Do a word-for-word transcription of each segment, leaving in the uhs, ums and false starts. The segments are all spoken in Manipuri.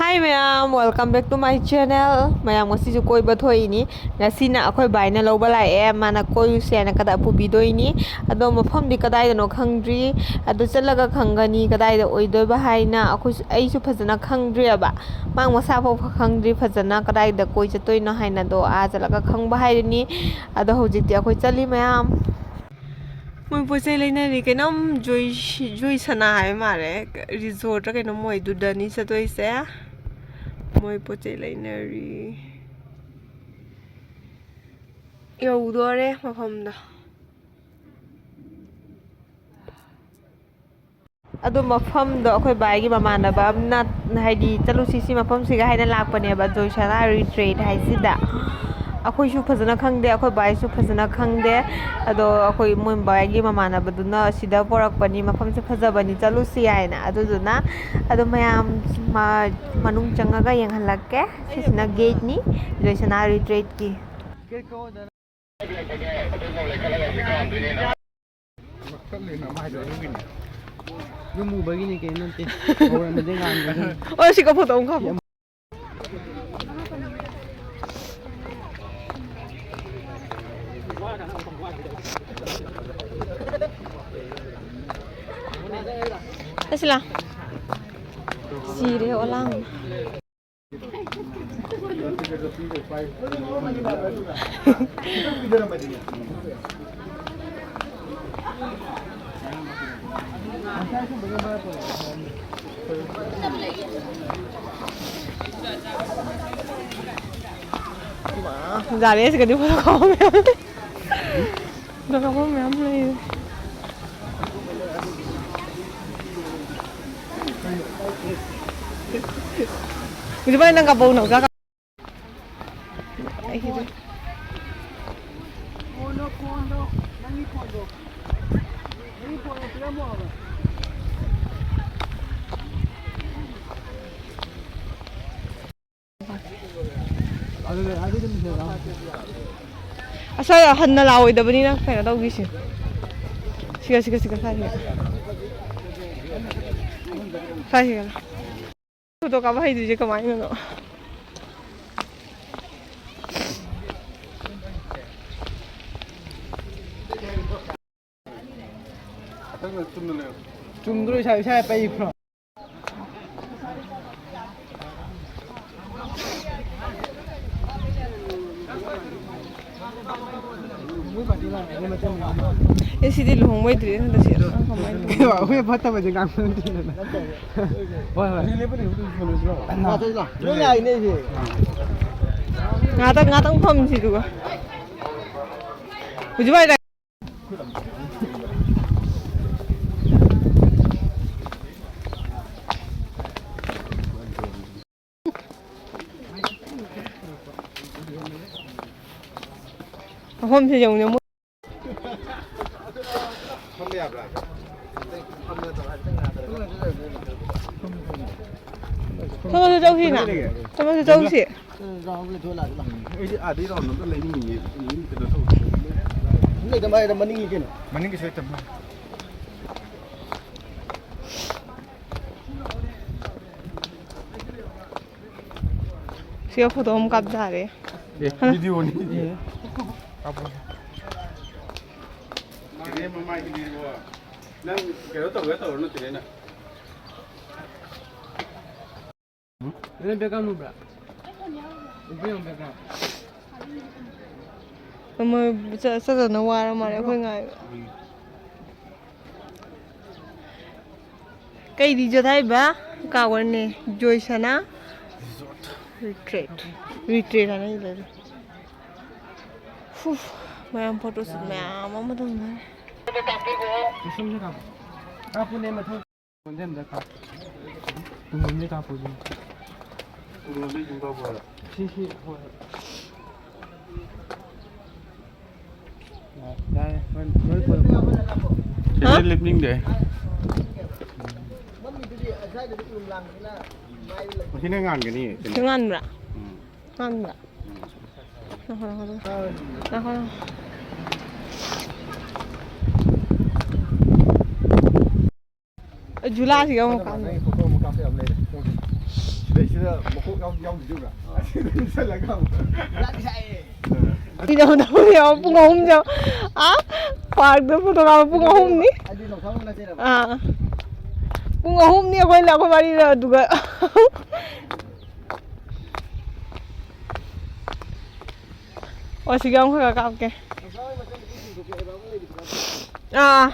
Hi ꯃꯌꯥꯝ, welcome back to my channel. ꯃꯌꯥꯝ, ꯉꯁꯤꯁꯨ ꯀꯣꯏꯕ ꯊꯣꯛꯏꯅꯤ꯫ ꯉꯁꯤꯅ ꯑꯩꯈꯣꯏ ꯕꯥꯏꯅ ꯂꯧꯕ ꯂꯥꯛꯑꯦ, ꯃꯥꯅ ꯀꯣꯏꯔꯨꯁꯦ ꯍꯥꯏꯅ ꯀꯗ ꯄꯨꯕꯤꯗꯣꯏꯅꯤ꯫ ꯑꯗꯣ ꯃꯐꯝꯗꯤ ꯀꯗꯥꯏꯗꯅꯣ ꯈꯪꯗ꯭ꯔꯤ, ꯑꯗꯣ ꯆꯠꯂꯒ ꯈꯪꯒꯅꯤ ꯀꯗꯥꯏꯗ ꯑꯣꯏꯗꯣꯏꯕ ꯍꯥꯏꯅ꯫ ꯑꯩꯈꯣꯏꯁꯨ, ꯑꯩꯁꯨ ꯐꯖꯅ ꯈꯪꯗ꯭ꯔꯤꯑꯕ, ꯃꯥ ꯃꯁꯥ ꯐꯥꯎ ꯈꯪꯗ꯭ꯔꯤ ꯐꯖꯅ ꯀꯗꯥꯏꯗ ꯀꯣꯏ ꯆꯠꯇꯣꯏꯅꯣ ꯍꯥꯏꯅ꯫ ꯑꯗꯣ ꯑꯥ ꯆꯠꯂꯒ ꯈꯪꯕ ꯍꯥꯏꯗꯨꯅꯤ꯫ ꯑꯗꯣ ꯍꯧꯖꯤꯛꯇꯤ ꯑꯩꯈꯣꯏ ꯆꯠꯂꯤ ꯃꯌꯥꯝ꯫ ꯃꯣꯏ ꯄꯣꯠ ꯆꯩ ꯂꯩꯅꯔꯤ꯫ ꯀꯩꯅꯣꯝ ꯖꯣꯏ-, ꯖꯣꯏꯁꯅꯥ ꯍꯥꯏꯕ ꯃꯥꯜꯂꯦ꯫ ꯔꯤꯖꯣꯔꯠꯇ ꯀꯩꯅꯣꯝ ꯑꯣꯏꯗꯨꯗꯅꯤ ꯆꯠꯇꯣꯏꯁꯦ꯫ ꯃꯣꯏ ꯄꯣꯠ ꯆꯩ ꯂꯩꯅꯔꯤ꯫ ꯌꯧꯗꯣꯔꯦ ꯃꯐꯝꯗꯣ꯫ ꯑꯗꯣ ꯃꯐꯝꯗꯣ ꯑꯩꯈꯣꯏ ꯕꯥꯏꯒꯤ ꯃꯃꯥꯟꯅꯕ ꯑꯃꯅ, ꯍꯥꯏꯗꯤ, "ꯆꯠꯂꯨꯁꯤ ꯁꯤ ꯃꯐꯝꯁꯤꯒ" ꯍꯥꯏꯅ ꯂꯥꯛꯄꯅꯦꯕ, ꯖꯣꯏꯁꯅꯥ ꯔꯤꯇ꯭ꯔꯤꯠ ꯍꯥꯏꯁꯤꯗ꯫ ꯑꯩꯈꯣꯏꯁꯨ ꯐꯖꯅ ꯈꯪꯗꯦ, ꯑꯩꯈꯣꯏ ꯕꯥꯏꯁꯨ ꯐꯖꯅ ꯈꯪꯗꯦ꯫ ꯑꯗꯣ ꯑꯩꯈꯣꯏ ꯃꯣꯏ ꯕꯥꯏꯒꯤ ꯃꯃꯥꯟꯅꯕꯗꯨꯅ ꯁꯤꯗ ꯄꯣꯔꯛꯄꯅꯤ, "ꯃꯐꯝꯁꯦ ꯐꯖꯕꯅꯤ, ꯆꯠꯂꯨꯁꯤ" ꯍꯥꯏꯅ꯫ ꯑꯗꯨꯗꯨꯅ ꯑꯗꯣ ꯃꯌꯥꯝ ꯃ-, ꯃꯅꯨꯡ ꯆꯪꯉꯒ ꯌꯦꯡꯍꯜꯂꯛꯀꯦ꯫ ꯁꯤꯁꯤꯅ ꯒꯦꯠꯅꯤ, ꯖꯣꯏꯁꯅꯥ ꯔꯤꯇ꯭ꯔꯤꯠꯀꯤ꯫ ꯌꯨꯝ ꯃꯨꯕꯒꯤꯅꯤ, ꯀꯩꯝ ꯅꯠꯇꯦ꯫ ꯍꯧꯔꯝꯕꯗꯩ ꯉꯥꯟꯕꯗꯨꯅꯤ꯫ ꯑꯣ, ꯁꯤ ꯀꯣ ꯐꯣꯇꯣ ꯑꯃ ꯀꯥꯞꯄꯣ꯫ ꯆꯠꯁꯤꯂꯥ꯫ ꯁꯤꯔꯦ ꯑꯣꯂꯥꯡ꯫ ꯌꯥꯔꯦ, ꯁꯤꯒꯗꯤ ꯐꯣꯇꯣ ꯀꯥꯞꯄ ꯃꯌꯥꯝ ꯂꯩ꯫ ꯐꯣꯇꯣ ꯀꯥꯞꯐꯝ ꯃꯌꯥꯝ ꯂꯩꯔꯦ꯫ ꯍꯧꯖꯤꯛ ꯚꯥꯏ ꯅꯪ ꯀꯥꯞꯄꯧ, ꯅꯥꯎꯆꯥ ꯀꯥꯞ-, ꯑꯩꯒꯤꯗꯤ꯫ ꯑꯁ, ꯍꯟꯅ ꯂꯥꯛꯑꯣꯏꯗꯕꯅꯤꯅ ꯀꯩꯅꯣ ꯇꯧꯈꯤꯁꯤ꯫ ꯁꯤꯒ, ꯁꯤꯒ, ꯁꯤꯒ, ꯁ꯭ꯋꯥꯏꯁꯤꯒ꯫ ꯁ꯭ꯋꯥꯏꯁꯤꯒ꯫ ꯐꯣꯇꯣ ꯀꯥꯞꯄ ꯍꯩꯇ꯭ꯔꯤꯁꯦ ꯀꯃꯥꯏꯅꯅꯣ? ꯆꯨꯝꯗ꯭ꯔꯣ ꯏꯁꯥ, ꯏꯁꯥ ꯄꯩ ꯐ꯭ꯔꯣ? ꯑꯦ, ꯁꯤꯗꯤ ꯂꯨꯍꯣꯡꯕꯩ ꯗ꯭ꯔꯦꯁ ꯅꯠꯇ ꯁꯤ꯫ ꯑꯩꯈꯣꯏ ꯐꯠꯇꯕꯁꯦ ꯉꯥꯡꯕ ꯅꯠꯇꯦꯗꯅ꯫ ꯍꯣꯏ, ꯍꯣꯏ꯫ ꯂꯣꯏ ꯂꯥꯛꯏꯅꯦ ꯑꯩꯁꯦ꯫ ꯉꯥꯛꯇꯪ, ꯉꯥꯛꯇꯪ ꯐꯝꯁꯤ ꯑꯗꯨꯒ꯫ ꯍꯧꯖꯤꯛ ꯋꯥꯏ ꯃꯐꯝꯁꯦ ꯌꯦꯡꯉꯨꯅꯦ ꯃꯣꯏ꯫ ꯐꯝꯕ ꯌꯥꯕ꯭ꯔꯥ? ꯊꯣꯡꯉꯁꯨ ꯆꯧꯁꯤꯅ꯫ ꯊꯣꯡꯉꯁꯨ ꯆꯧꯁꯤ꯫ ꯑꯩꯗꯤ ꯑꯥꯗꯩ ꯔꯥꯎꯟ ꯑꯝꯇ ꯂꯩꯅꯤꯡꯉꯤꯅꯦ꯫ ꯀꯩꯅꯣ ꯇꯧꯕ꯫ ꯂꯩꯇ ꯃꯥꯏꯗ ꯃꯅꯤꯡꯒꯤ ꯀꯩꯅꯣ꯫ ꯃꯅꯤꯡꯒꯤꯁꯨ ꯂꯩꯇ ꯃꯥꯜꯂꯦ꯫ ꯁꯤꯒ ꯐꯣꯇꯣ ꯑꯃ ꯀꯥꯞ ꯌꯥꯔꯦ꯫ ꯑꯦ, ꯚꯤꯗꯤꯑꯣꯅꯤ꯫ ꯀꯥꯞꯄꯣ꯫ ꯅꯪ ꯀꯩꯅꯣ ꯇꯧꯒꯦ ꯇꯧꯔꯣ ꯅꯠꯇ꯭ꯔꯦꯅ꯫ ꯅꯪ ꯕꯦꯛꯒ꯭ꯔꯥꯎꯟ ꯎꯕ꯭ꯔꯥ? ꯏꯕꯦꯝꯃ ꯕꯦꯛꯒ꯭ꯔꯥꯎꯟ꯫ ꯃꯣꯏ ꯆꯠ-, ꯆꯠꯇꯅ ꯋꯥꯔ ꯃꯥꯜꯂꯦ ꯑꯩꯈꯣꯏ ꯉꯥꯏꯕ꯫ ꯀꯩ ꯔꯤꯖꯣꯔꯠ ꯍꯥꯏꯕ? ꯀꯥꯎꯒ꯭ꯔꯦꯅꯦ꯫ ꯖꯣꯏꯁꯅꯥ ꯔꯤꯇ꯭ꯔꯤꯠ꯫ ꯔꯤꯇ꯭ꯔꯤꯠ ꯍꯥꯏꯅ ꯏ ꯂꯩꯔꯦ꯫ ꯍꯨ, ꯃꯌꯥꯝ ꯐꯣꯇꯣꯁꯨꯠ ꯃꯌꯥꯝ ꯑꯃ ꯇꯧꯅꯔꯦ꯫ ꯀꯥꯞꯄꯨꯅꯦ ꯃꯊꯪ꯫ ꯇꯨꯡꯂꯣꯝꯗ ꯀꯥꯞꯄꯨ ꯑꯗꯨꯝ꯫ ꯇꯨꯡꯂꯣꯝꯗ ꯑꯗꯨꯝ ꯀꯥꯞꯄꯨ ꯍꯥꯏꯔꯣ? ꯁꯤ, ꯁꯤ, ꯍꯣꯏ, ꯍꯣꯏ꯫ ꯌꯥꯔꯦ, ꯌꯥꯔꯦ, ꯍꯣꯔꯦꯟ, ꯍꯣꯔꯦꯟ ꯀꯣꯟꯅ ꯀꯥꯞꯄꯨ꯫ ꯁꯤꯗ ꯍꯥ? ꯂꯦꯞꯅꯤꯡꯗꯦ꯫ ꯃꯁꯤꯅ ꯉꯥꯟꯒꯅꯤ꯫ ꯁꯤ ꯉꯥꯟꯕ꯭ꯔꯥ? ꯎꯝ꯫ ꯉꯥꯟꯕ꯭ꯔꯥ? ꯎꯝ꯫ ꯉꯥꯏꯈꯣ, ꯉꯥꯏꯈꯣ꯫ ꯉꯥꯏꯈꯣ, ꯉꯥꯏꯈꯣ꯫ ꯖꯨꯂꯥꯁꯤꯒ ꯑꯃꯨꯛ ꯀꯥꯞꯅꯤ꯫ ꯅꯪꯒꯤ ꯐꯣꯇꯣ ꯑꯃꯨꯛ ꯀꯥꯞꯄ ꯌꯥꯕ ꯂꯩꯔꯦ꯫ ꯁꯤꯗꯩꯁꯤꯗ ꯃꯀꯣꯛ ꯌꯥꯎ-, ꯌꯥꯎꯗꯣꯏꯕ꯭ꯔꯥ? ꯑꯁꯤꯗ ꯂꯩꯁꯜꯂꯒ ꯑꯃꯨꯛ꯫ ꯀꯤꯖꯧꯗꯕ ꯌꯥꯎ, ꯄꯨꯡ ꯑꯍꯨꯝ ꯆꯪ-, ꯑꯥ, ꯄꯥꯔꯛꯇ ꯐꯣꯇꯣ ꯀꯥꯞꯄ ꯄꯨꯡ ꯑꯍꯨꯝꯅꯤ꯫ ꯑꯗꯨꯗꯤ ꯂꯧꯊꯣꯛꯑꯒ ꯅꯠꯇꯦꯔꯕ? ꯑꯥ꯫ ꯄꯨꯡ ꯑꯍꯨꯝꯅꯤ ꯑꯩꯈꯣꯏ, ꯑꯩꯈꯣꯏ ꯋꯥꯔꯤꯗ ꯑꯗꯨꯒ꯫ ꯑꯣ, ꯁꯤꯒ ꯑꯃꯈꯛ ꯀꯥꯞꯀꯦ꯫ ꯑꯥ꯫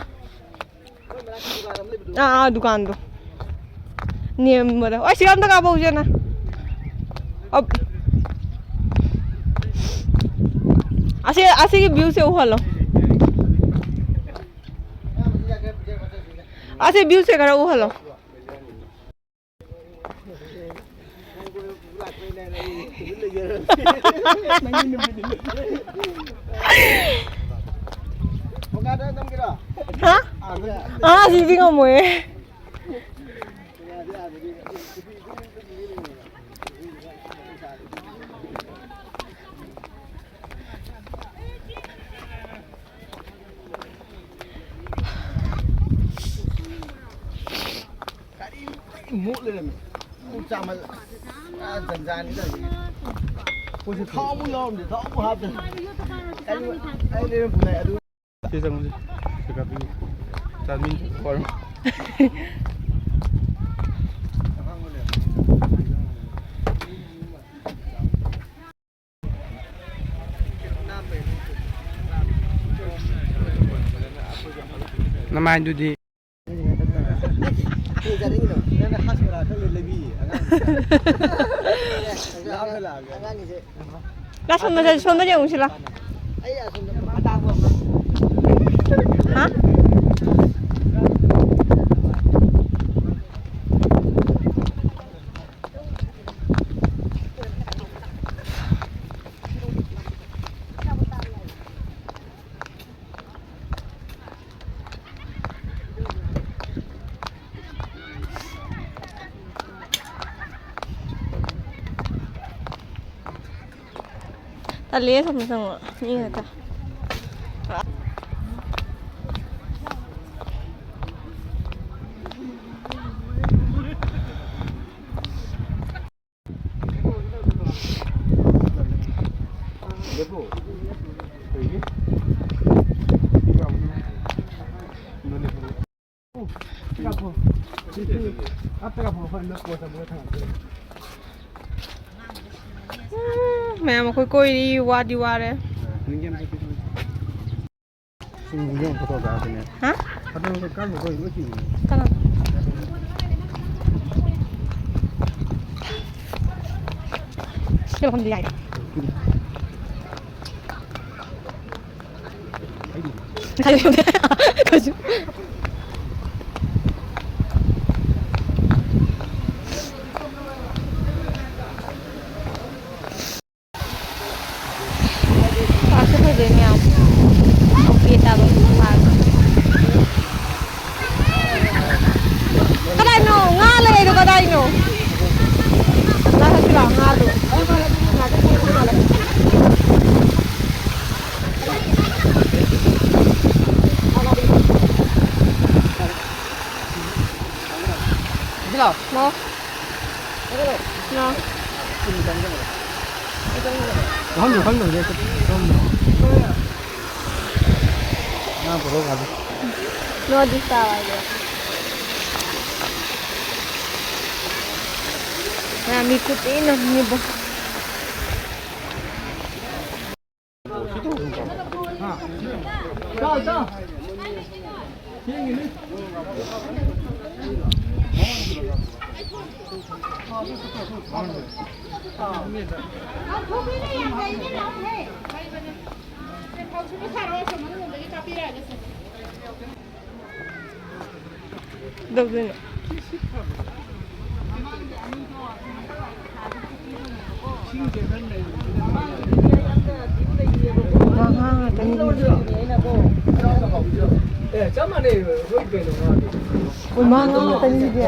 ꯑꯥ, ꯑꯥ, ꯗꯨꯀꯥꯟꯗꯣ꯫ ꯅꯦꯝꯕꯗ꯫ ꯑꯣ, ꯁꯤꯒ ꯑꯝꯇ ꯀꯥꯞꯄꯛꯎꯁꯦ ꯅꯪ꯫ ꯑꯞ-, ꯑꯁꯤ, ꯑꯁꯤꯒꯤ view ꯁꯦ ꯎꯍꯜꯂꯣ꯫ ꯑꯁꯤ view ꯁꯦ ꯈꯔ ꯎꯍꯜꯂꯣ꯫ ꯍꯥ? ꯑꯥ, ꯁꯤꯗꯤ ꯉꯝꯃꯣꯏꯌꯦ꯫ ꯒꯥꯔꯤ ꯃꯣꯠ ꯂꯩꯔꯝꯃꯦ꯫ ꯆꯥꯃꯜ-, ꯑꯁ, ꯄꯨꯔꯥ ꯖꯟꯖꯥꯅꯤꯗ ꯍꯧꯖꯤꯛ꯫ ꯑꯩꯈꯣꯏꯁꯨ ꯊꯥꯎꯕꯨ ꯌꯥꯎꯔꯝꯗꯦ, ꯊꯥꯎꯕꯨ ꯍꯥꯞꯇꯦ꯫ ꯑꯩ, ꯑꯩ ꯂꯩꯔꯝ ꯄꯨꯔꯦ ꯑꯗꯨ꯫ ꯁꯤ ꯆꯪꯉꯨꯁꯤ꯫ ꯁꯤ ꯀꯥꯞꯄꯤꯌꯨ꯫ ꯆꯥꯃꯤꯟ ꯋꯥꯔꯨ꯫ ꯅꯃꯥꯏꯗꯨꯗꯤ꯫ ꯀꯩ ꯆꯥꯅꯤꯡꯉꯤꯅꯣ? ꯅꯪꯅ ꯍꯥꯁ ꯃꯔꯥ ꯈꯔ ꯂꯩꯕꯤꯌꯦ, ꯑꯉꯥꯡ꯫ ꯂꯥꯞꯅ ꯂꯥꯛꯑꯒ꯫ ꯑꯉꯥꯡꯒꯤꯁꯦ꯫ ꯂꯥ ꯁꯣꯝꯗ ꯆꯠ-, ꯁꯣꯝꯗ ꯌꯦꯡꯉꯨꯁꯤ ꯂꯥ꯫ ꯑꯩ ꯑꯁꯣꯝꯗ ꯑꯇꯥꯡꯕ ꯑꯃ꯫ ꯍꯥ? ꯇꯜꯂꯦ, ꯁꯣꯝꯗ ꯆꯪꯉꯣ꯫ ꯃꯤ ꯉꯥꯛꯇ꯫ ꯎꯝ, ꯃꯌꯥꯝ ꯑꯩꯈꯣꯏ ꯀꯣꯏꯔꯤ, ꯋꯥꯗꯤ ꯋꯥꯔꯦ꯫ ꯁꯨꯝ ꯌꯦꯡ ꯐꯣꯇꯣ ꯀꯥꯞꯄꯅꯦ꯫ ꯍꯥ? ꯐꯣꯇꯣ ꯀꯥꯞꯄ ꯀꯣꯏ ꯂꯣꯏ ꯆꯤꯡꯉꯦ꯫ ꯀꯅꯥ? ꯁꯤ ꯃꯐꯝꯗꯤ ꯌꯥꯏ꯫ ꯉꯁꯥꯏ ꯌꯦꯡꯉꯨꯅꯦ꯫ ꯀꯩꯁꯨ꯫ ꯄꯥꯔꯛꯁꯦ ꯐꯖꯩꯅꯦ ꯌꯥꯝ꯫ ꯑꯣꯀꯦ ꯇꯥꯕ ꯄꯥꯔꯛ꯫ ꯀꯗꯥꯏꯅꯣ? ꯉꯥ ꯂꯩꯔꯤꯗꯣ ꯀꯗꯥꯏꯅꯣ? ꯉꯥ ꯆꯠꯁꯤ ꯂꯥꯛꯑꯣ, ꯉꯥꯗꯣ꯫ ꯁꯤ ꯂꯥꯛꯑꯣ꯫ ꯂꯥꯛꯑꯣ꯫ ꯂꯥꯛꯑꯣ꯫ ꯋꯥꯐꯝꯗꯣ ꯈꯪꯗꯕꯅꯦ꯫ ꯉꯥ ꯄꯨꯔꯛꯑꯣ ꯉꯥꯗꯣ꯫ ꯅꯣꯗꯤ ꯆꯥꯎꯔꯦ꯫ ꯃꯌꯥꯝ ꯃꯤ ꯈꯨꯆꯤꯟ ꯑꯃꯅꯤꯕꯣ꯫ ꯀꯩꯗꯧꯗꯣꯏꯅꯣ? ꯉꯥ ꯉꯥꯛꯇꯅꯤ꯫ ꯑꯦ, ꯆꯞ ꯃꯥꯟꯅꯩ, ꯂꯣꯏ ꯀꯩꯅꯣ ꯉꯥꯗꯤ꯫ ꯎꯃꯥ ꯉꯥ ꯉꯥꯛꯇꯅꯤ ꯁꯤꯗꯤ꯫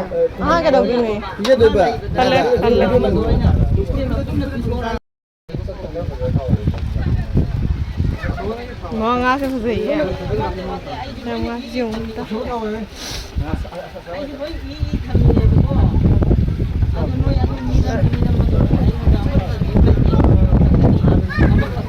ꯉꯥ ꯀꯩꯗꯧꯗꯣꯏꯅꯣ? ꯄꯤꯖꯗꯣꯏꯕ? ꯇꯜꯂꯦ, ꯇꯜꯂꯦ꯫ ꯃꯥ ꯉꯥꯁꯦ ꯐꯖꯩꯌꯦ꯫ ꯌꯥꯝ ꯉꯥꯁꯦ ꯌꯦꯡꯉꯨ ꯑꯝꯇ꯫ ꯑꯩꯗꯤ ꯂꯣꯏ ꯏ ꯏ ꯊꯝꯃꯤꯅꯦꯕꯀꯣ꯫ ꯑꯗꯨ ꯅꯣꯏ ꯑꯗꯨ ꯃꯤ ꯂꯝ, ꯃꯤ ꯂꯝ ꯑꯗꯨ ꯑꯩꯉꯣꯟꯗ ꯑꯃꯠꯇ ꯂꯩꯇꯦ꯫ ꯑꯃꯈꯛ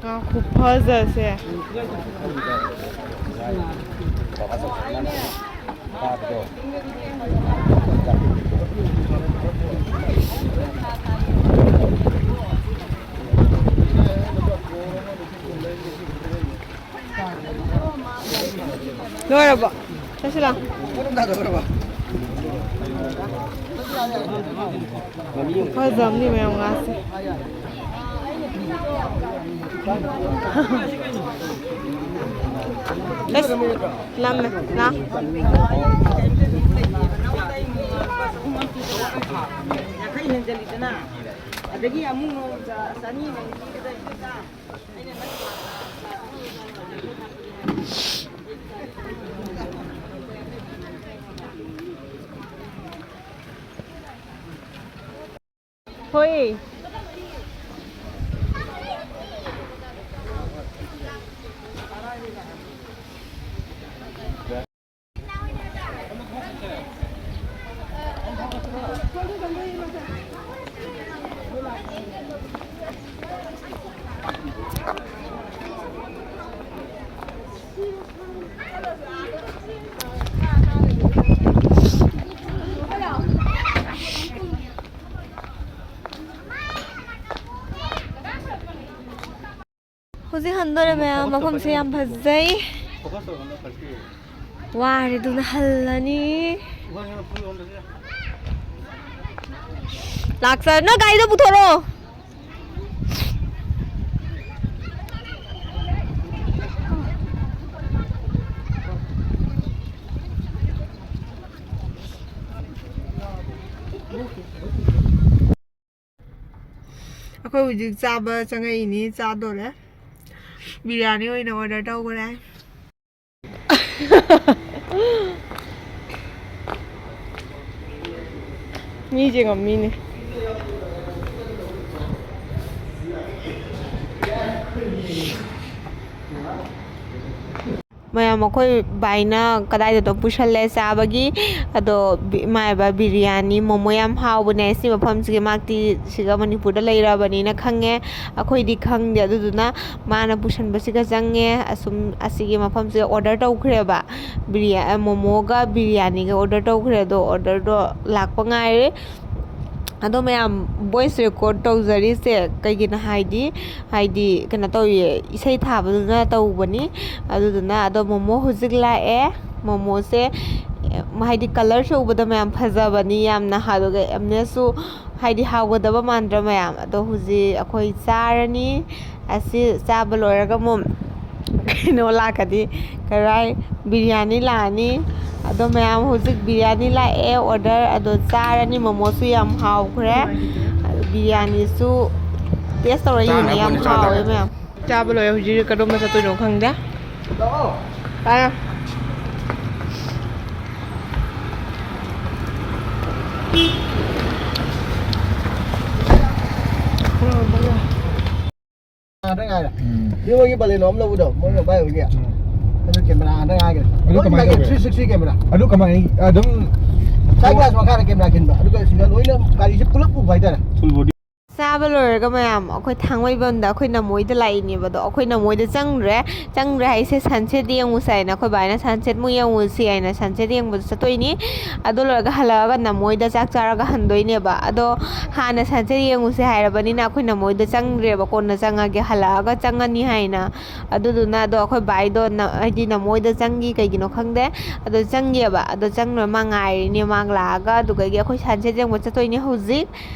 ꯉꯥ ꯈꯨꯐꯖꯁꯦ꯫ ꯂꯣꯏꯔꯕꯣ? ꯆꯠꯁꯤꯂꯥ꯫ ꯐꯖꯕꯅꯤ ꯃꯌꯥꯝ ꯉꯥꯁꯦ꯫ ꯑꯁ, ꯂꯝꯃꯦ꯫ ꯂꯥ꯫ ꯑꯗꯒꯤ ꯑꯃꯨꯛ ꯅꯣꯡꯃ ꯆꯅꯤ ꯂꯩ꯫ ꯍꯣꯏ꯫ ꯍꯧꯖꯤꯛ ꯍꯟꯗꯣꯔꯦ ꯃꯌꯥꯝ, ꯃꯐꯝꯁꯦ ꯌꯥꯝ ꯐꯖꯩ꯫ ꯋꯥꯔꯦ, ꯑꯗꯨꯅ ꯍꯜꯂꯅꯤ꯫ ꯂꯥꯛꯆꯔ, ꯅꯣꯏ ꯒꯥꯔꯤꯗꯣ ꯄꯨꯊꯣꯔꯛꯑꯣ꯫ ꯑꯩꯈꯣꯏ ꯍꯧꯖꯤꯛ ꯆꯥꯕ ꯆꯪꯉꯛꯏꯅꯤ, ꯆꯥꯗꯣꯔꯦ꯫ ꯕꯤꯔꯌꯥꯅꯤ ꯑꯣꯏꯅ order ꯇꯧꯈ꯭ꯔꯦ꯫ ꯃꯤꯁꯦ ꯉꯝꯃꯤꯅꯦ꯫ ꯃꯌꯥꯝ, ꯑꯩꯈꯣꯏ ꯕꯥꯏꯅ ꯀꯗꯥꯏꯗꯅꯣ ꯄꯨꯁꯜꯂꯦ ꯆꯥꯕꯒꯤ꯫ ꯑꯗꯣ ꯕꯤ-, ꯏꯃꯥ ꯏꯕ ꯕꯤꯔꯌꯥꯅꯤ, ꯃꯣꯃꯣ ꯌꯥꯝ ꯍꯥꯎꯕꯅꯦ꯫ ꯁꯤ ꯃꯐꯝꯁꯤꯒꯤ ꯃꯥꯛꯇꯤ ꯁꯤꯒ ꯃꯅꯤꯄꯨꯔꯗ ꯂꯩꯔꯕꯅꯤꯅ ꯈꯪꯉꯦ꯫ ꯑꯩꯈꯣꯏꯗꯤ ꯈꯪꯗꯦ꯫ ꯑꯗꯨꯗꯨꯅ ꯃꯥꯅ ꯄꯨꯁꯟꯕꯁꯤꯒ ꯆꯪꯉꯦ꯫ ꯑꯁꯨꯝ ꯑꯁꯤꯒꯤ ꯃꯐꯝꯁꯤꯗ order ꯇꯧꯈ꯭ꯔꯦꯕ꯫ ꯕꯤꯔꯌꯥ-, ꯃꯣꯃꯣꯒ ꯕꯤꯔꯌꯥꯅꯤꯒ order ꯇꯧꯈ꯭ꯔꯦ꯫ ꯑꯗꯣ order ꯗꯣ ꯂꯥꯛꯄ ꯉꯥꯏꯔꯦ꯫ ꯑꯗꯣ ꯃꯌꯥꯝ, voice record ꯇꯧꯖꯔꯤꯁꯦ ꯀꯩꯒꯤꯅꯣ ꯍꯥꯏꯗꯤ, ꯍꯥꯏꯗꯤ ꯀꯩꯅꯣ ꯇꯧꯏ, ꯏꯁꯩ ꯊꯥꯕꯗꯨꯅ ꯇꯧꯕꯅꯤ꯫ ꯑꯗꯨꯗꯨꯅ ꯑꯗꯣ ꯃꯣꯃꯣ ꯍꯧꯖꯤꯛ ꯂꯥꯛꯑꯦ꯫ ꯃꯣꯃꯣꯁꯦ, ꯍꯥꯏꯗꯤ colour ꯁꯨ ꯎꯕꯗ ꯃꯌꯥꯝ ꯐꯖꯕꯅꯤ ꯌꯥꯝꯅ, ꯑꯗꯨꯒ ꯌꯥꯝꯅꯁꯨ ꯍꯥꯏꯗꯤ ꯍꯥꯎꯒꯗꯕ ꯃꯥꯟꯗ꯭ꯔꯥ ꯃꯌꯥꯝ? ꯑꯗꯣ ꯍꯧꯖꯤꯛ ꯑꯩꯈꯣꯏ ꯆꯥꯔꯅꯤ꯫ ꯑꯁꯤ ꯆꯥꯕ ꯂꯣꯏꯔꯒ ꯑꯃꯨꯛ ꯀꯩꯅꯣ ꯂꯥꯛꯀꯅꯤ, ꯀꯔꯥꯏ, ꯕꯤꯔꯌꯥꯅꯤ ꯂꯥꯛꯑꯅꯤ꯫ ꯑꯗꯣ ꯃꯌꯥꯝ, ꯍꯧꯖꯤꯛ ꯕꯤꯔꯌꯥꯅꯤ ꯂꯥꯛꯑꯦ order, ꯑꯗꯣ ꯆꯥꯔꯅꯤ꯫ ꯃꯣꯃꯣꯁꯨ ꯌꯥꯝ ꯍꯥꯎꯈ꯭ꯔꯦ, ꯕꯤꯔꯌꯥꯅꯤꯁꯨ taste ꯇꯧꯔ ꯌꯦꯡꯉꯦ, ꯌꯥꯝ ꯍꯥꯎꯋꯦ ꯃꯌꯥꯝ꯫ ꯆꯥꯕ ꯂꯣꯏꯔꯦ꯫ ꯍꯧꯖꯤꯛ ꯀꯗꯣꯝꯗ ꯆꯠꯇꯣꯏꯅꯣ ꯈꯪꯗꯦ꯫ ꯂꯥꯛꯑꯣ꯫ ꯀꯥꯏ? ꯉꯥꯛꯇ ꯉꯥꯏꯔꯦ꯫ ꯎꯝ꯫ ꯁꯤ ꯃꯣꯏꯒꯤ Baleno ꯑꯃ ꯂꯧꯕꯗꯣ, ꯃꯣꯏ ꯃꯕꯥꯏ ꯍꯣꯏꯒꯤ꯫ ꯎꯝ꯫ ꯑꯗꯨ camera ꯉꯥꯛꯇ ꯉꯥꯏꯈ꯭ꯔꯦ꯫ ꯑꯗꯨ ꯂꯣꯏ ꯀꯃꯥꯏꯅ ꯃꯥꯒꯤ ꯇꯧꯒꯦ? Three sixty camera꯫ ꯑꯗꯨ ꯀꯃꯥꯏꯅ ꯑꯗꯨꯝ side glass ꯃꯈꯥꯗ camera ꯈꯤꯟꯕ, ꯑꯗꯨꯒ ꯁꯤꯗ ꯂꯣꯏꯅ ꯒꯥꯔꯤꯁꯦ ꯄꯨꯂꯞ ꯎꯕ ꯍꯥꯏꯇꯥꯔꯦ꯫ Full body꯫ ꯆꯥꯕ ꯂꯣꯏꯔꯒ ꯃꯌꯥꯝ, ꯑꯩꯈꯣꯏ ꯊꯥꯡꯃꯩꯕꯟꯗ ꯑꯩꯈꯣꯏ ꯅꯃꯣꯏꯗ ꯂꯥꯛꯏꯅꯦꯕ꯫ ꯑꯗꯣ ꯑꯩꯈꯣꯏ ꯅꯃꯣꯏꯗ ꯆꯪꯗ꯭ꯔꯦ꯫ ꯆꯪꯗ꯭ꯔꯦ ꯍꯥꯏꯁꯦ, sunset ꯌꯦꯡꯉꯨꯁꯦ ꯍꯥꯏꯅ ꯑꯩꯈꯣꯏ ꯕꯥꯅ sunset ꯃꯨꯛ ꯌꯦꯡꯉꯨꯁꯤ ꯍꯥꯏꯅ sunset ꯌꯦꯡꯕꯗ ꯆꯠꯇꯣꯏꯅꯤ꯫ ꯑꯗꯨ ꯂꯣꯏꯔꯒ ꯍꯜꯂꯛꯑꯒ ꯅꯃꯣꯏꯗ ꯆꯥꯛ ꯆꯥꯔꯒ ꯍꯟꯗꯣꯏꯅꯦꯕ꯫ ꯑꯗꯣ ꯍꯥꯟꯅ sunset ꯌꯦꯡꯉꯨꯁꯦ ꯍꯥꯏꯔꯕꯅꯤꯅ ꯑꯩꯈꯣꯏ ꯅꯃꯣꯏꯗ ꯆꯪꯗ꯭ꯔꯦꯕ, ꯀꯣꯟꯅ ꯆꯪꯉꯒꯦ, ꯍꯜꯂꯛꯑꯒ ꯆꯪꯉꯅꯤ ꯍꯥꯏꯅ꯫ ꯑꯗꯨꯗꯨꯅ ꯑꯗꯣ ꯑꯩꯈꯣꯏ ꯕꯥꯏꯗꯣ ꯅ-, ꯍꯥꯏꯗꯤ ꯅꯃꯣꯏꯗ ꯆꯪꯈꯤ, ꯀꯩꯒꯤꯅꯣ ꯈꯪꯗꯦ꯫ ꯑꯗꯣ ꯆꯪꯒꯤꯑꯕ꯫ ꯑꯗꯣ ꯆꯪ ꯂꯣꯏꯔ ꯃꯥ ꯉꯥꯏꯔꯤꯅꯦ, ꯃꯥ ꯂꯥꯛꯑꯒ꯫ ꯑꯗꯨꯗꯒꯤ ꯑꯩꯈꯣꯏ sunset ꯌꯦꯡꯕ ꯆꯠꯇꯣꯏꯅꯦ ꯍꯧꯖꯤꯛ꯫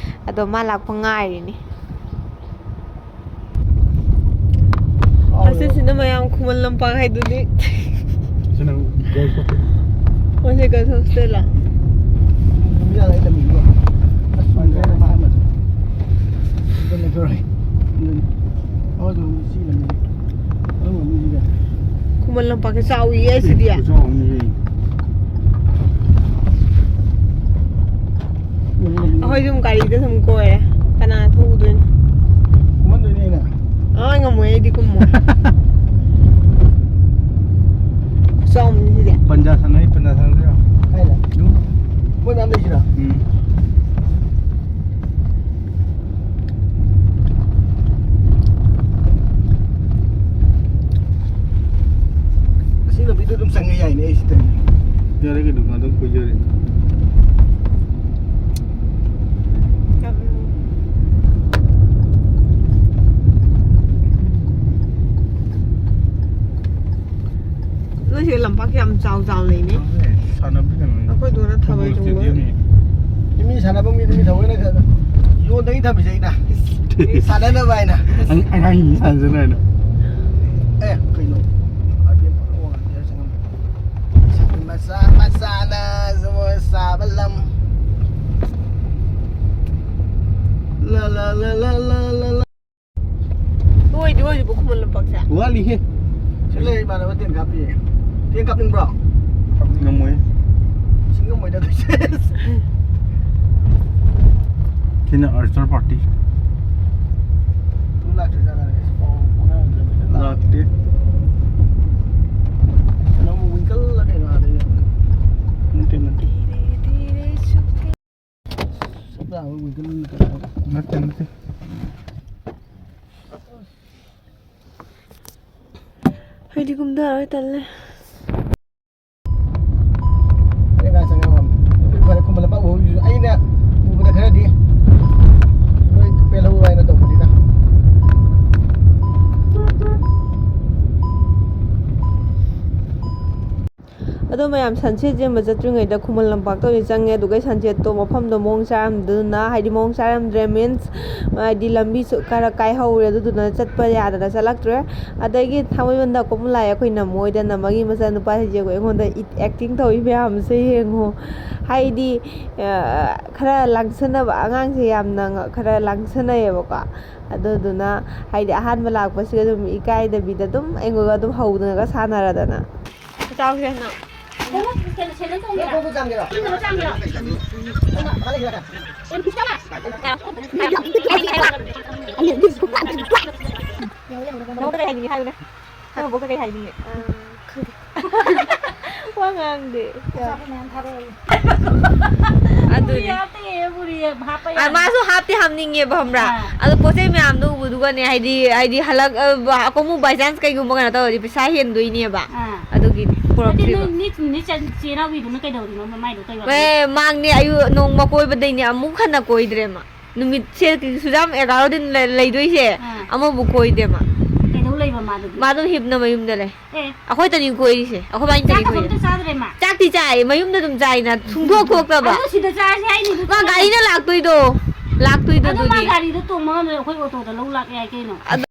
ꯑꯗꯣ ꯃꯥ ꯂꯥꯛꯄ ꯉꯥꯏꯔꯤꯅꯦ꯫ ꯑꯁꯤꯁꯤꯅ ꯃꯌꯥꯝ ꯈꯨꯃꯟ ꯂꯝꯄꯥꯛ ꯍꯥꯏꯗꯨꯅꯤ꯫ ꯁꯤ ꯅꯪ girls hostel? ꯃꯣꯏꯁꯦ girls hostel ꯂꯣ? ꯌꯥꯔꯦ, ꯑꯩ ꯂꯝꯕꯤꯗꯣ꯫ ꯑꯁ, ꯁꯣꯝꯗ ꯃꯥ ꯑꯃ꯫ ꯑꯗꯨꯅꯦ ꯇꯧꯔꯤ꯫ ꯑꯗꯨꯅꯦ꯫ ꯑꯣ, ꯑꯗꯨ ꯁꯤ ꯂꯝꯕꯤ꯫ ꯑꯗꯨꯝ ꯂꯝꯕꯤꯁꯤꯗ꯫ ꯈꯨꯃꯟ ꯂꯝꯄꯥꯛꯁꯦ ꯆꯥꯎꯏꯌꯦ ꯁꯤꯗꯤ꯫ ꯈꯨꯆꯥꯎ ꯑꯃꯅꯤꯍꯦ꯫ ꯑꯩꯈꯣꯏ ꯁꯨꯝ ꯒꯥꯔꯤꯗ ꯁꯨꯝ ꯀꯣꯏꯔꯦ꯫ ꯀꯅꯥ ꯊꯧꯗꯣꯏꯅꯣ? ꯀꯨꯝꯍꯟꯗꯣꯏꯅꯦ ꯑꯩꯅ꯫ ꯑꯥ, ꯉꯝꯃꯣꯏ, ꯑꯩꯗꯤ ꯀꯨꯝꯃꯣꯏ꯫ ꯆꯥꯎꯕꯅꯤ ꯁꯤꯗꯤ꯫ ꯄꯟꯖꯥ ꯁꯥꯟꯅꯩ, ꯄꯟꯖꯥ ꯁꯥꯟꯅꯗꯣꯏꯔꯣ? ꯀꯥꯏꯗ? ꯌꯨꯝ꯫ ꯃꯣꯏ ꯃꯌꯥꯝ ꯂꯩꯁꯤꯔꯥ? ꯎꯝ꯫ ꯑꯁꯤ ꯂꯝꯕꯤꯗ ꯑꯗꯨꯝ ꯆꯪꯉ ꯌꯥꯏꯅꯦ ꯑꯩ ꯁꯤꯗꯒꯤ꯫ ꯌꯥꯔꯦ ꯀꯩꯅꯣ, ꯑꯗꯨꯝ ꯀꯣꯏꯖꯔꯦ꯫ ꯅꯣꯏꯁꯦ ꯂꯝꯄꯥꯛ ꯌꯥꯝ ꯆꯥꯎ ꯆꯥꯎ ꯂꯩꯅꯦ꯫ ꯁꯥꯟꯅꯕꯗꯤ ꯀꯩꯅꯣꯅꯦ꯫ ꯑꯩꯈꯣꯏꯗꯨꯅ ꯊꯥꯕꯜ ꯐꯨꯠꯕꯣꯜ ꯆꯣꯡꯕ꯫ ꯁ꯭ꯇꯦꯗꯤꯌꯝꯅꯤ꯫ ꯃꯤ ꯁꯥꯟꯅꯐꯝꯒꯤꯗꯤ ꯃꯤ ꯊꯑꯣꯏꯅ ꯌꯣꯟꯗꯒꯤ ꯊꯝꯃꯤꯁꯦ ꯑꯩꯅ꯫ ꯁꯥꯟꯅꯅꯕ ꯍꯥꯏꯅ꯫ ꯑꯉꯥꯡ-, ꯑꯉꯥꯡꯒꯤ ꯁꯥꯟꯅꯖꯅꯨ ꯍꯥꯏꯅ꯫ ꯑꯦ, ꯀꯩꯅꯣ? ꯃꯆꯥ ꯃꯆꯥꯅ ꯖꯒꯣꯏ ꯁꯥꯕ ꯂꯝ꯫ ꯂ, ꯂ, ꯂ꯫ ꯂꯣꯏꯗꯤ ꯑꯣꯏꯗ꯭ꯔꯤꯕꯣ ꯈꯨꯃꯟ ꯂꯝꯄꯥꯛꯁꯦ? ꯋꯥꯠꯂꯤꯍꯦ꯫ ꯁꯤ ꯂꯩ, ꯏꯃꯥꯟꯅꯕ ꯇꯦꯟ ꯀꯥꯞꯄꯤ꯫ ꯇꯦꯟ ꯀꯥꯞꯅꯤꯡꯕ꯭ꯔꯣ? ꯉꯝꯃꯣꯏ꯫ ꯁꯤ ꯉꯝꯃꯣꯏꯗ, ꯑꯗꯨꯏꯁꯦ꯫ ꯁꯤꯅ ꯑꯔꯆꯔ ꯄꯥꯔꯇꯤ꯫ ꯇꯨ ꯂꯥꯛꯇ꯭ꯔꯤꯖꯥꯠꯂ? ꯑꯩꯁ, ꯄꯥꯎ ꯐꯥꯎꯅꯗ꯭ꯔꯕꯅꯤꯅ ꯂꯥꯛ-, ꯂꯥꯛꯇꯦ꯫ ꯀꯩꯅꯣꯝ ꯋꯤꯡꯀꯜꯂ ꯀꯩꯅꯣ ꯑꯥꯗꯩ꯫ ꯅꯠꯇꯦ, ꯅꯠꯇꯦ꯫ ꯁꯛ ꯂꯥꯡꯕ ꯋꯤꯡꯀꯜ ꯀꯩꯅꯣ꯫ ꯅꯠꯇꯦ, ꯅꯠꯇꯦ꯫ ꯑꯩꯗꯤ ꯀꯨꯝꯊꯔꯣꯏ, ꯇꯜꯂꯦ꯫ ꯑꯩ ꯉꯥꯏ ꯆꯪꯉꯦ ꯃꯥꯝ꯫ ꯑꯗꯨꯕꯨꯗꯤ ꯐꯔꯦ, ꯈꯨꯃꯟ ꯂꯝꯄꯥꯛ ꯎꯍꯧꯔꯤꯗꯨꯁꯨ ꯑꯩꯅ ꯎꯕꯗ ꯈꯔꯗꯤ ꯂꯣꯏ ꯄꯦꯜꯍꯧ ꯍꯥꯏꯅ ꯇꯧꯕꯅꯤꯗ꯫ ꯑꯗꯣ ꯃꯌꯥꯝ, ꯁꯟꯁꯦꯠ ꯌꯦꯡꯕ ꯆꯠꯇ꯭ꯔꯤꯉꯩꯗ ꯈꯨꯃꯟ ꯂꯝꯄꯥꯛꯇ ꯑꯣꯏꯅ ꯆꯪꯉꯦ꯫ ꯑꯗꯨꯒ ꯁꯟꯁꯦꯠꯇꯣ ꯃꯐꯝꯗꯣ ꯃꯑꯣꯡ ꯆꯥꯔꯝꯗꯨꯅ, ꯍꯥꯏꯗꯤ ꯃꯑꯣꯡ ꯆꯥꯔꯝꯗ꯭ꯔꯦ means, ꯍꯥꯏꯗꯤ ꯂꯝꯕꯤꯁꯨ ꯈꯔ ꯀꯥꯏꯍꯧꯔꯦ꯫ ꯑꯗꯨꯗꯨꯅ ꯆꯠꯄ ꯌꯥꯗꯅ ꯆꯠꯂꯛꯇ꯭ꯔꯦ꯫ ꯑꯗꯒꯤ ꯊꯥꯡꯃꯩꯕꯟꯗ ꯀꯨꯝꯂꯥꯛꯑꯦ ꯑꯩꯈꯣꯏ ꯅꯝꯃꯣꯏꯗ, ꯅꯝꯃꯒꯤ ꯃꯆꯥꯅꯨꯄꯥꯁꯤꯡꯁꯦ ꯑꯩꯉꯣꯟꯗ ꯏꯠ-, acting ꯇꯧꯏ ꯃꯌꯥꯝꯁꯦ ꯌꯦꯡꯉꯣ꯫ ꯍꯥꯏꯗꯤ, ꯑ, ꯈꯔ ꯂꯥꯡꯁꯟꯅꯕ, ꯑꯉꯥꯡꯁꯦ ꯌꯥꯝꯅ ꯉ-, ꯈꯔ ꯂꯥꯡꯁꯟꯅꯩꯌꯦꯕꯀꯣ꯫ ꯑꯗꯨꯗꯨꯅ ꯍꯥꯏꯗꯤ ꯑꯍꯥꯟꯕ ꯂꯥꯛꯄꯁꯤꯒ ꯑꯗꯨꯝ ꯏꯀꯥꯏꯗꯕꯤꯗ ꯑꯗꯨꯝ ꯑꯩꯉꯣꯟꯗ ꯑꯗꯨꯝ ꯍꯧꯗꯅꯒ ꯁꯥꯟꯅꯔꯗꯅ꯫ ꯆꯥꯎꯁꯦ ꯅꯪ꯫ ꯅꯉꯣꯟꯗ ꯀꯩ ꯍꯥꯏꯅꯤꯡꯉꯤ ꯍꯥꯏꯌꯨꯅꯦ꯫ ꯅꯪ ꯕꯣꯛꯇ ꯀꯩ ꯍꯥꯏꯅꯤꯡꯉꯤ? ꯋꯥ ꯉꯥꯡꯗꯦ꯫ ꯑꯗꯨꯅꯤ꯫ ꯑ, ꯃꯥꯁꯨ ꯍꯥꯞꯇꯤ ꯍꯥꯞꯅꯤꯡꯉꯦꯕ, ꯈꯪꯕ꯭ꯔꯥ? ꯑꯥ꯫ ꯑꯗꯣ ꯄꯣꯠ ꯆꯩ ꯃꯌꯥꯝꯗꯣ ꯎꯕꯗꯨꯒꯅꯦ, ꯍꯥꯏꯗꯤ, ꯍꯥꯏꯗꯤ ꯍꯜꯂꯛ-, ꯑ, ꯑꯃꯨꯛ by chance ꯀꯩꯒꯨꯝꯕ ꯀꯩꯅꯣ ꯇꯧꯔꯗꯤ ꯄꯩꯁꯥ ꯍꯦꯟꯗꯣꯏꯅꯦꯕ꯫ ꯑꯥ꯫ ꯑꯗꯨꯒꯤꯅꯤ ꯅꯠꯇꯦ, ꯄꯨꯔꯛꯇ꯭ꯔꯤꯕ꯫ ꯅꯣꯏ ꯅꯤꯛ-, ꯅꯤꯛ ꯆꯦ-, ꯆꯦ ꯅꯥꯎꯕꯤꯗꯨꯅ ꯀꯩꯗꯧꯔꯤꯅꯣꯕ ꯃꯥꯏꯗꯣ? ꯀꯩ ꯋꯥꯔꯤꯅꯣ? ꯑꯦ, ꯃꯥꯡꯅꯦ, ꯑꯌꯨꯛ ꯅꯣꯡꯃ ꯀꯣꯏꯕꯗꯩꯅꯦ ꯑꯃꯨꯛ ꯍꯟꯅ ꯀꯣꯏꯗ꯭ꯔꯦ ꯃꯥ꯫ ꯅꯨꯃꯤꯠꯁꯦ ꯁꯨꯖꯥꯝ ꯑꯦꯒꯥꯔꯣ ꯗꯤꯟ ꯂꯩ-, ꯂꯩꯗꯣꯏꯁꯦ, ꯑꯥ꯫ ꯑꯃꯕꯨ ꯀꯣꯏꯗꯦ ꯃꯥ꯫ ꯀꯩꯗꯧ ꯂꯩꯕ ꯃꯥꯗꯨꯗꯤ? ꯃꯥ ꯑꯗꯨꯝ ꯍꯤꯞꯅ ꯃꯌꯨꯝꯗ ꯂꯩ꯫ ꯑꯦ꯫ ꯑꯩꯈꯣꯏ ꯇꯅꯤ ꯀꯣꯏꯔꯤꯁꯦ, ꯑꯩꯈꯣꯏ ꯕꯥꯅꯤ ꯇꯅꯤ ꯆꯥꯛꯀ ꯀꯣꯏꯔꯤꯁꯦ꯫ ꯑꯝꯇ ꯆꯥꯗ꯭ꯔꯦ ꯃꯥ? ꯆꯥꯛꯇꯤ ꯆꯥꯏ, ꯃꯌꯨꯝꯗ ꯑꯗꯨꯝ ꯆꯥꯏꯅ, ꯁꯨꯡꯊꯣꯛ ꯊꯣꯛꯇꯕ꯫ ꯑꯗꯨ ꯁꯤꯗ ꯆꯥꯔꯁꯦ ꯍꯥꯏꯅꯤ, ꯑꯗꯨ ꯃꯥ ꯆꯥꯗ꯭ꯔꯦ꯫ ꯒꯥꯔꯤꯅ ꯂꯥꯛꯇꯣꯏꯗꯣ, ꯂꯥꯛꯇꯣꯏꯗꯣ ꯑꯗꯨ ꯃꯥ ꯑꯗꯨꯅꯤ꯫ ꯒꯥꯔꯤꯗꯣ ꯇꯣꯡꯕ ꯉꯝꯗ꯭ꯔꯦ, ꯑꯩꯈꯣꯏ ꯑꯣꯇꯣꯗ ꯂꯧ ꯂꯥꯛ ꯌꯥꯏ ꯀꯩꯅꯣ꯫ ꯑꯗꯨ